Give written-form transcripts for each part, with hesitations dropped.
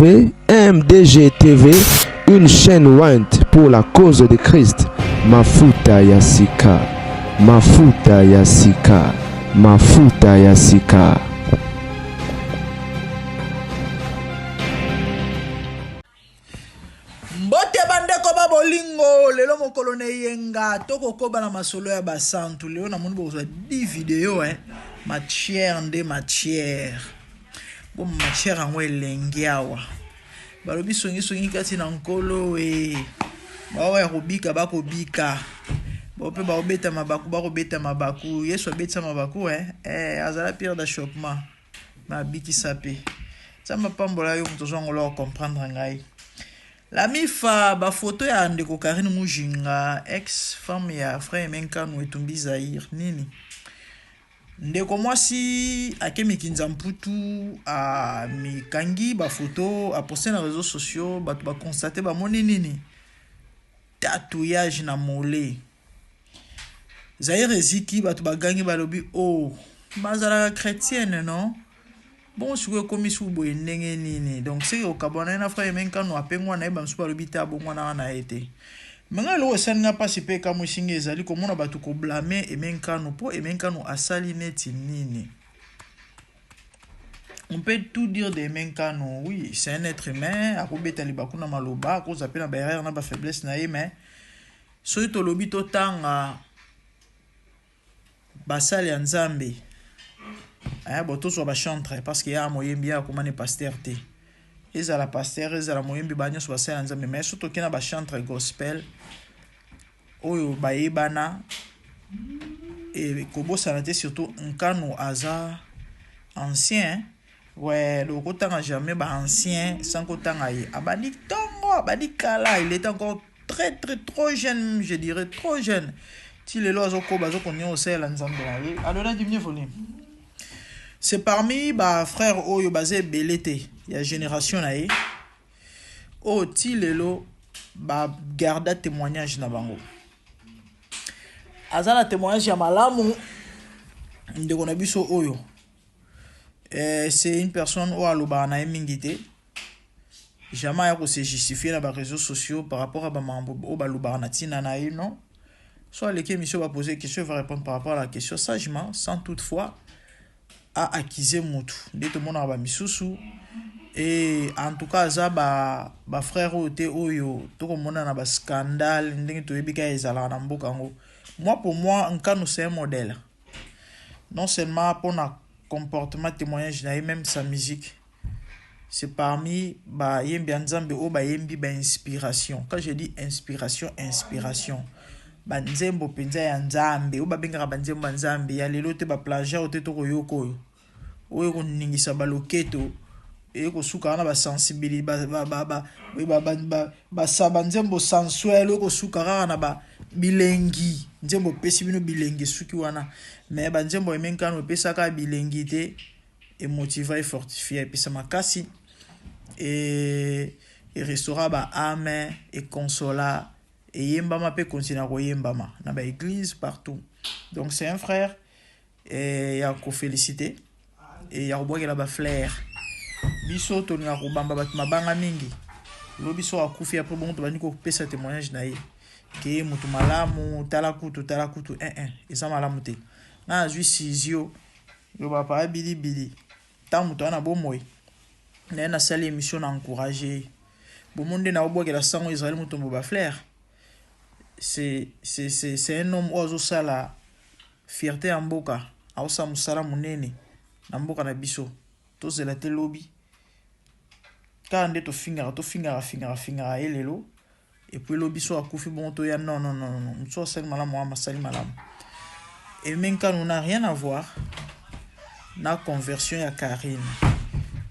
MDG TV, une chaîne ointe pour la cause de Christ. Mafuta ya sika, mafuta ya sika, mafuta ya sika. Mbote bandeko ba bolingo, lelo mokolo na eyenga tokokoba na masolo ya basantu. Lelo namoni bokozwa 10 video eh. Matière nde matière. Bo matière yango elengi awa. Balobi songisongi kati na nkolo e. Baoyo ya kobika bakobika. Bao mpe baobeta mabaku bakobeta mabaku. Yesu abetisa mabaku eh. Eh, azala pierre d'achoppement. Mais abikisa mpe. Nzambe apambola yo moto ozwa ngolo ya comprendre ngai. La mifa ba photo ya ndeko Karine Mujinga ex femme ya frère Aimé Nkanu etumbi Zaïre nini? Ndeko mwasi ake mikinza mputu amikangi ba photo a poste na réseaux sociaux bato ba constate bamoni nini? Tatouillage na mollet. Zaïre eziki bato bagangi balobi oh bazalaka chrétienne non? Bongo sikoyo ekomi suku boye ndenge nini? Donc seke kokabwana ye na frère Aimé Nkanu apengwa na ye ba mosusu balobi te abongwanaka na ye te. Mais ngai eloko esali nga mpasi mpe ekamwisi nga ezali komona bato koblame Aimé Nkanu mpo Aimé Nkanu asali neti nini? On peut tout dire de Aimé Nkanu, oui, c'est un être humain, akobeta libaku na maloba, akozwa mpe na ba erreur na ba faiblesse na ye, mais soki tolobi totanga basali ya Nzambe, eh, bo tozwa ba chantre parce que ya moyembi ya akoma ne pasteur te. Ezala pasteur, ezala moyembi, ba nyonso basali ya Nzambe, mais soki toke na ba chantre gospel oyo bayebana e kobosana te surtout Nkanu aza ancien. Ouais, donc okotanga jamais ba ancien sans kotanga ye. Abandi tongo, abandi kala, il est encore très très trop jeune, je dirais trop jeune. Ti lelo azokoba azokonia kosalela Nzambe na ye. Alona diminuer volume. C'est parmi ba frères oyo baza ebele te ya génération na ye. Oyo ti lelo ba garda témoignage na bango. Aza na témoignage ya malamu ndeko na biso oyo. Eh, c'est une personne oyo alobaka na ye mingi te. Jamais aya ko se justifier na ba réseaux sociaux par rapport à ba mambo oyo balobaka na ntina na ye non. Soit aleki émission ba poser question, il va répondre par rapport à la question sagement sans toutefois a accuser mutu. Nde tomonaka ba misusu et en tout cas aza ba ba frère oyo te oyo tokomona na ba scandale ndenge toyebi kaka ezalaka na mboka yango. Moi pour moi Nkanu c'est un modèle. Non seulement pona comportement témoignage na ye même sa musique. C'est parmi ba yembi ya Nzambe oyo ba yembi ba inspiration. Quand je dis inspiration, inspiration. Ba nzembo penza ya Nzambe oyo babengaka ba nzembo ya Nzambe ya lelo te ba plagiat oyo te tokoyoka oyo. Oyo ekoningisa ba loketo ekosuka wana ba sensibilité ba ba ba ba ba ba ba ba ba nzembo sensuel oyo ekosuka kaka na ba bilengi nzembo epesi bino bilengi esuki wana mais ba nzembo ya Aimé Nkanu epesaka bilengi te emotiva efortifia epesa makasi e restaura ba ame econsola eyembama mpe continue koyembama na ba église partout. Donc c'est un frère e, ya koféliciter e ya kobwakela ba fleur. Biso tolingaka kobamba bato mabanga mingi lobi so akufi après bongo tobandi kopesa témoignage na ye ke moto malamu tala kutu tala kutu eh, eh, eza malamu te. Nga nazwi sizio loba papa bilibili ntango moto aza na bomoi naye nasali émission na encourage ye bomoni nde naobwakela sango Israël Mutombo ba fleur. C'est un homme oyo azosala fierté ya mboka, aosala mosala monene na mboka na biso. Tozela te lobi kaka nde tofingaka tofingaka fingaka fingaka ye lelo et puis lobi so akufi bongo toya non non non non moto asali malamu wana asali malamu. Aimé Nkanu n'a rien à voir na conversion ya Karine.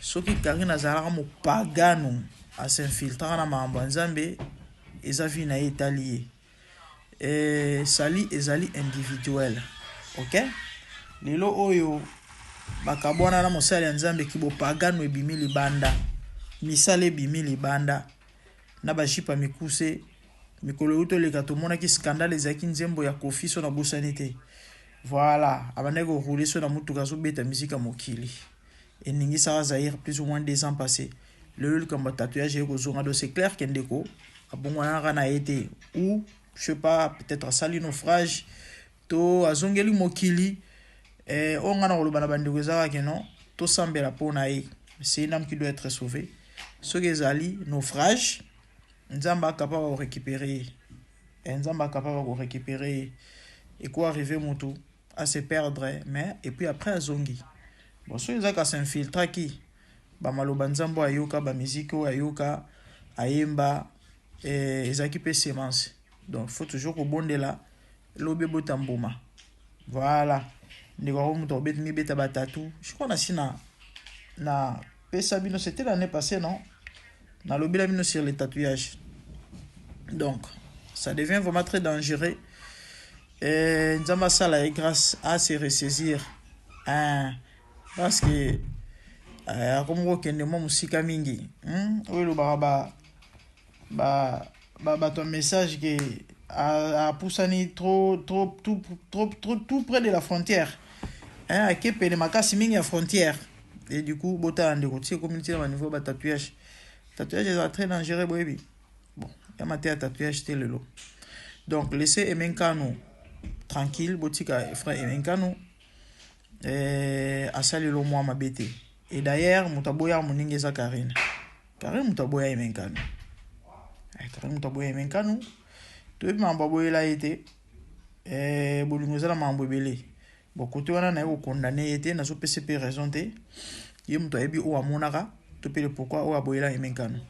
Soki Karine azalaka mopagano asinfiltraka na makambo ya Nzambe eza vie na ye etali ye. Sali ezali individuel. OK? Lelo oyo bakabwana na mosali ya Nzambe kibopagano ebimi libanda. Misala ebimi libanda. Na ba jupe mikuse mikolo euti oleka tomonaki scandale ezalaki nzembo ya Koffi so nabosani te. Voilà, abandaki korouler so na mutuka azobeta musique ya mokili. Eningisaka Zaïre plus ou moins 2 ans passés. Lelo likambo ya tatouage eye kozonga. Donc c'est clair que ndeko abongwanaka na ye te, ou je sais pas, peut-être asali naufrage to azongeli mokili. Oyo ngai na koloba na bandeko eza kaka non, tosambela mpo na ye. C'est une âme qui doit être sauvée. Soki ezali naufrage, Nzambe acapable korécupérer ye. Nzambe acapable korécupérer ye. Eko arriver motu à se perdre, mais et puis après azongi. Bon, soki ezaka s'infiltraki bamaloba Nzambe oyo ayoka, bamiziki oyo ayoka, ayemba, ezalaki mpe semence. Donc faut toujours kobondela, lobi ebota mbuma. Voilà, ndeko yango moto akobeti mibeta batatu. Je crois na si na pesa bino, c'était l'année passée, non, nalobela bino sur les tatouages. Donc ça devient vraiment très dangereux. Nzambe asala ye grâce à se ressaisir, hein, parce que akomi kokende mwa mosika mingi. Oyo elobaka bato ya message ke apusani trop trop tout, trop, trop, tout près de la frontière, hein, ake pene makasi mingi ya frontière. Et du coup, botala ndeko ti ekomi ntina baniveau batatouage. Tatouage ezala très dangereux, boyebi. Bon, ya mate ya tatouage te lelo. Donc laissez Emenkano tranquille. Botika frère Emenkano, asali elo mwa mabe te. Et d'ailleurs, moto aboya moninga eza Karine. Karine moto aboya Emenkano. Karine moto aboya Emenkano, toyebi makambo aboyela ye te. Bolingo eza na makambo ebele. Bon, kote wana naye kokondane ye te, nazopesa mpe raison te. Ye moto ayebi oyo amonaka to mpe le pourquoi oyo aboyela Emenkano.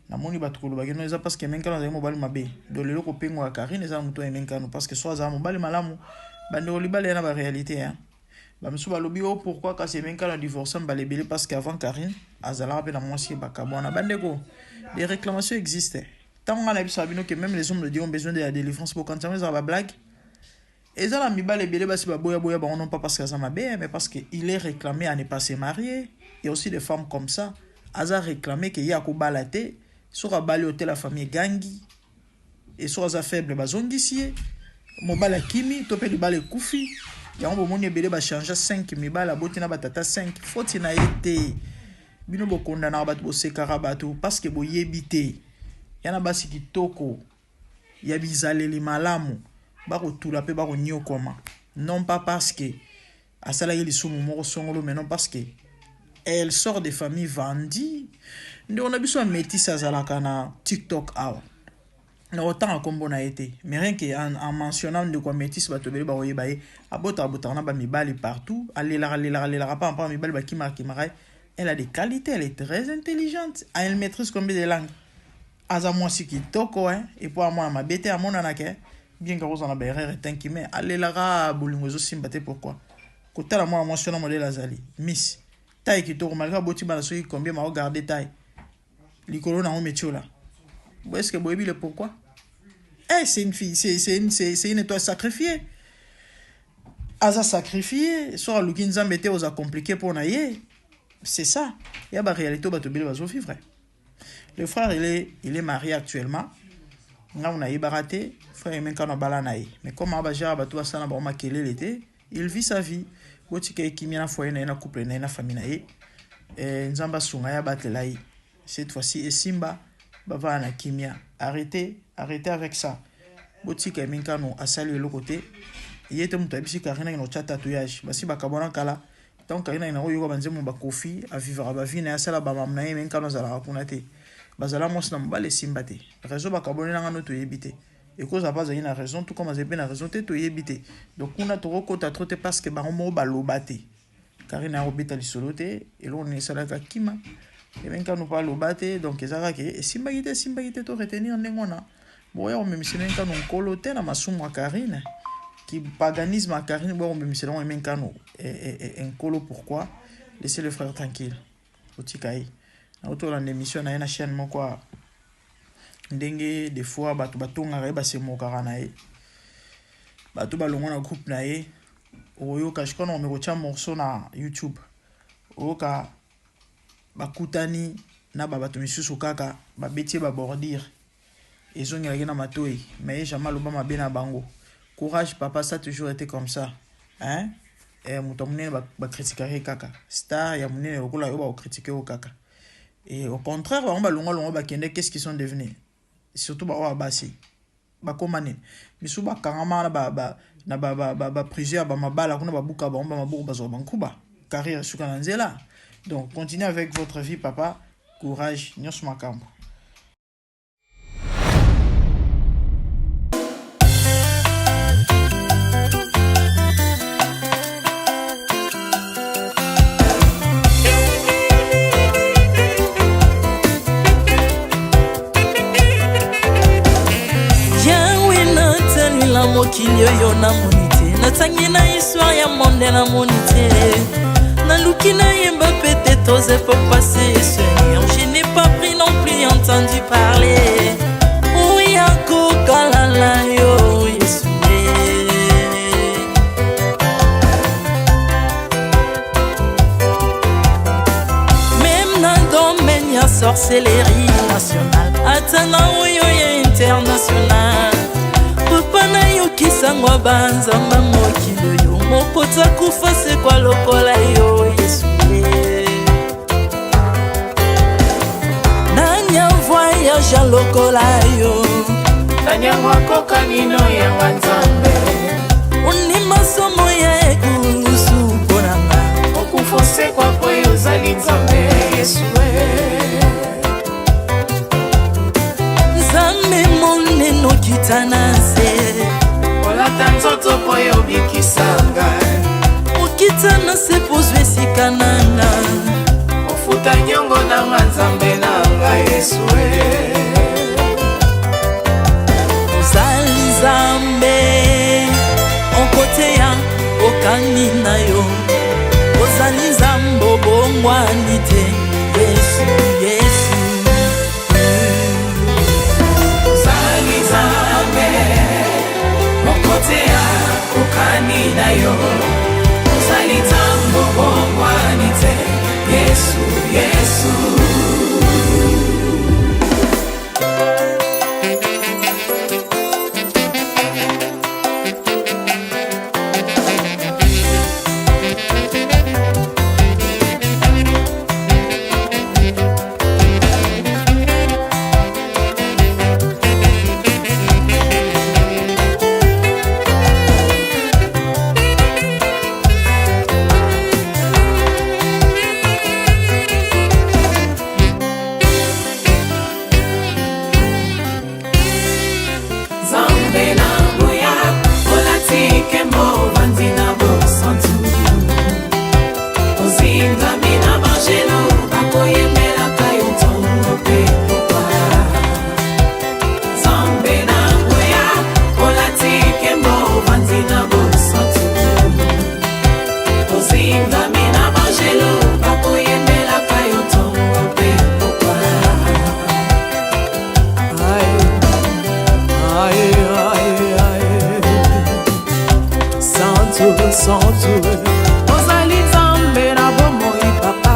Namoni bato kolobaki no eza parce que Emenkano azali mobali mabe. Donc lelo kopengwa ya Karine eza na moto ya Emenkano, parce que so azala mobali malamu. Bandeko, libala ya na baréalité, hein. Bamisusu balobi o pourquoi kasi Emenkano adivorce mbala ebele, parce que avant Karine azalaka mpe na mwasi bakabwana. Bandeko, les réclamations existent. Ntango ngai nayebisaka bino que même les hommes de Dieu ont besoin de la délivrance, bokanisa yango ezala bablague. Eza na mibale ebele basi baboyaboya bango, non pas parce que aza mabe, mais parce que il est réclamé à ne pas se marier. Il y a aussi des femmes comme ça, aza réclamé ke ye akobala te. Soki abali, otela famille egangi. E soki aza faible, bazongisi ye, mobali akimi to mpe libala ekufi. Yango bomoni ebele bachange 5 mibali, aboti na batata 5. Foti na ye te. Bino bokondanaka bato, bosekaka bato parce que boyebi te. Ya na basi kitoko ya bizaleli malamu, bakotula mpe bakonyokoma, non pas parce que asalaki lisumu moko songolo, mais non parce que elle sort de famille vendue. Ndeko na biso ya métis azalaka na TikTok awa, na kotanga nkombo na ye te, mais rien que en mentionnant ndeko ya métis, bato ebele bakoyeba ye. Abotaka, abotaka na bamibali partout, alelaka, alelaka, alelaka pamba mibali bakimaka kimaka ye. Elle a des qualités, elle est très intelligente, elle maîtrise combien de langues. Aza mwasi kitoko, hein, epo amwana mabe te, amonanaka bien kaka kozala na baerreur etanki, mais alelaka bolingo ezosimba te. Pourquoi? Kotala mwana mwasi wana, modèle azali miss taille kitoko, malgré aboti bana soki combien, mao garde taille likolo nango metiola. Bon, est-ce que boyebi le pourquoi? Eh, c'est une fille, c'est une étoile sacrifiée. Aza sacrifié. So aluki Nzambe te, oza compliqué mpo na ye. C'est ça ya baréalité oyo bato ebele bazovivre. Le frère, il est marié actuellement. Ngambo nayebaka te, frère Emenkano abala na ye, mais comme abagere bato basala bango makelele te, il vit sa vie. Botika ye kimia na foyer na ye, na couple na ye, na famille na ye. Nzambe asunga ye, abatela ye. Cette fois-ci esimba, bavanda na kimia. Arrêtez, arrêtez avec ça. Botika Emenkano, asali eloko te. Ye te moto ayebisi Karine akende kotya tatouage. Basi bakabwana kala. Ntango Karine akende koyoka banzembo bakofi, avivaka bavi na ye, asala bamamu na ye. Emenkano azalaka kuna te. Bazala mwasi na mobali, esimba te. Raison bakaboni nanga no toyebi te. Ekozala mpe azali na raison, tout comme azali mpe na raison te, toyebi te. Donc kuna tokokota trop te, parce que bango moko baloba te. Karine akobeta lisolo te eloko nini esalaka kima Emenkano mpo aloba te. Donc eza kaka esimbaki te, esimbaki te. To retenir ndenge wana. Boya komemisa Emenkano nkolo te na masumu ya Karine, kipaganisme ya Karine. Boya komemisela yango Emenkano nkolo, pourquoi? Laissez le frère tranquille, otika ye. Naotolanda émission na ye na chaîne moko, ndenge des fois bato batongaka ye, basemokaka na ye, bato balongwa na groupe na ye. Okoyoka, je crois nakomi kotia morceau na YouTube, oyoka bakutani na babato misusu kaka babeti ye babordure, ezongelaki na matoi, mais ye jamais aloba mabe na bango. Courage papa, ça toujours été comme ça, hein. Moto ya monene bakritikaka ye kaka. Star ya monene lokola yo, bakocritiquer yo kaka. Et au contraire, bango balongwa longwa bakende, qu'est-ce qu'ils sont devenus? Surtout baoyo ya basi bakóma nini? Misusu bakangama na ba, ba, na ba, ba, ba, ba prison ya bamabala kuna, babuka bango bamaboko, bazwa bankuba, carrière suka na nzela. Donc continuez avec votre vie, papa, courage, nyonso makambo. Na mokili oyo namoni te, natangi na histoire ya monde, namoni te, naluki nayemba peut-être aux époques passées. Seigneur, je n'ai pas pris non plus entendu parler oya kokalala yo Yesu. Même na domaine ya sorcellerie nationale, ata na oyo ya international, papa, nayokisango banzamba mokili oyo moko takufa sekwa lokola yo Yesu. Nani avoyage lokola yo? Nani yango akokani no yanga Nzambe? Ondima somo ya ekulusu mpo na nga. Okufa osekwa po yo ozali Nzambe, Yesu. Nzambe monene, okita na nse. Olata nzoto po yo obikisa ngai. Okita na se po ozwa esika na nga. Ofuta nyongo na nga, Nzambe na ngai, Yesu. Ozali Nzambe okoteya okani na yo, ozali Nzambe obongwani te, Yesu, Yesu. Ozali Nzambe mokoteya kokani na yo, ozali Nzambe obongwani te, Yesu, Yesu. Nzambe na nguya, olati nkembo, ovandi na bosantu, ozingami na bangelu bakoyembelaka yo ntongo mpe pokwa. Nzambe na nguya, olati nkembo, ovandi na bosantu, ozingami na bangelu bakoyembelaka yo ntongo mpe pokwa. Aïe, aïe, aïe, aïe. Santu, santu. Ozali Nzambe na bomoi, papa.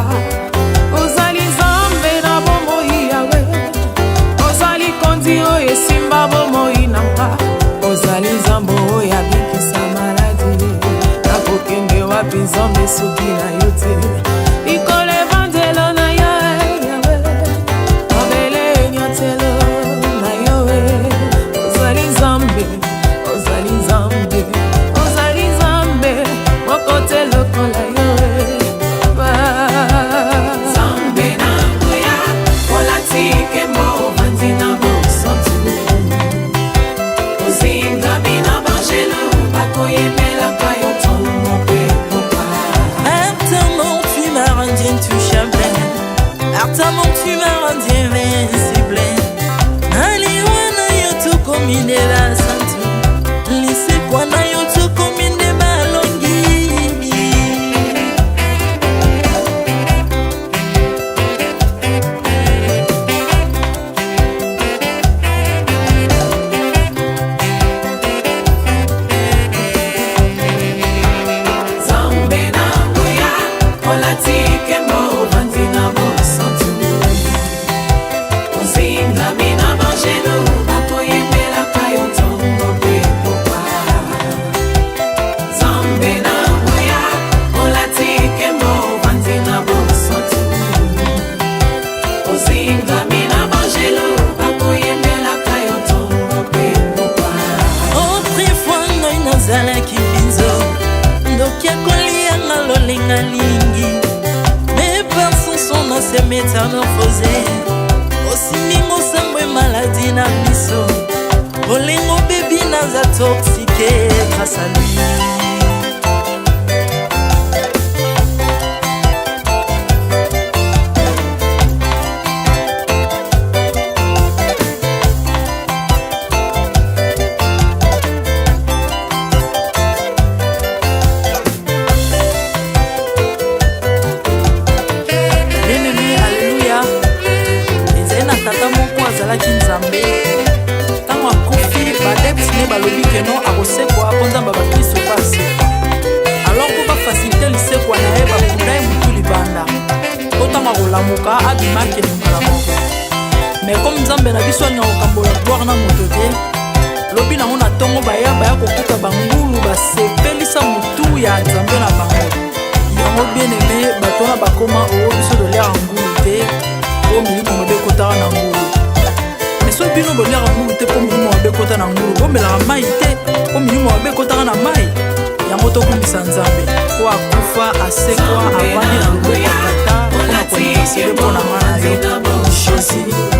Ozali Nzambe na bomoi, Yawe. Ozali kondi oyo esimba bomoi na nga. Ozali Nzambe oyo abikisa maladi. Nakokende wapi, Nzambe, soki na yo te? Likolo evandelo na yo, Yawe. Mabele enyatelo na yo. Ozali Nzambe, ozali Nzambe, ozali Nzambe moko te lokola yo, papa. Nzambe na nguya, olati nkembo, ovandi na bosantu, ozingami na bangelu bakoyembelaka yo ntongo mpe pokwa. Par ta mort, tu m'as rendu intouchable. Par ta mort, tu m'as rendu invincible. Na liwa na yo tokomi nde basantu, lisekwa na yo tokomi nde balongi. Nzambe na nguya, olati nkembo, ovandi na bosantu, ozingami na bangelu bakoyembelaka yo ntongo. Métamorphose osimbi mosambo emaladi na biso bolingo bebi naza toxique grâce à lui. Bien-aimé, alleluya. Ezali na tata moko azalaki nzambe. Ntango akufi, baadepte ne balobi keno akosekwa mpo nzambe ya bakristo mpe asekwa. Alors mpo bafacilite lisekwa na ye, bakunda ye motu libanda mpo ntango akolamuka abima akende mbala moko. Mais comme nzambe na biso alingaka kokambola gloire na moto te, lobi nango na ntongo baya baya kokuta bangulu basepelisa motu ya nzambe na bango. Yango bien aimé, bato wana bakoma oo biso toliaka ngulu te mpo milimo mabe ekotaka na ngulu. Mais soki bino boliaka ngulu te mpo milimo mabe ekota na ngulu, bomelaka mai te mpo milimo mabe ekotaka na mai. Yango tokumbisa nzambe mpo akufa, asekwa, avandi na loboko ya tata mpona kointercede mpo na nga na yo. Jésus.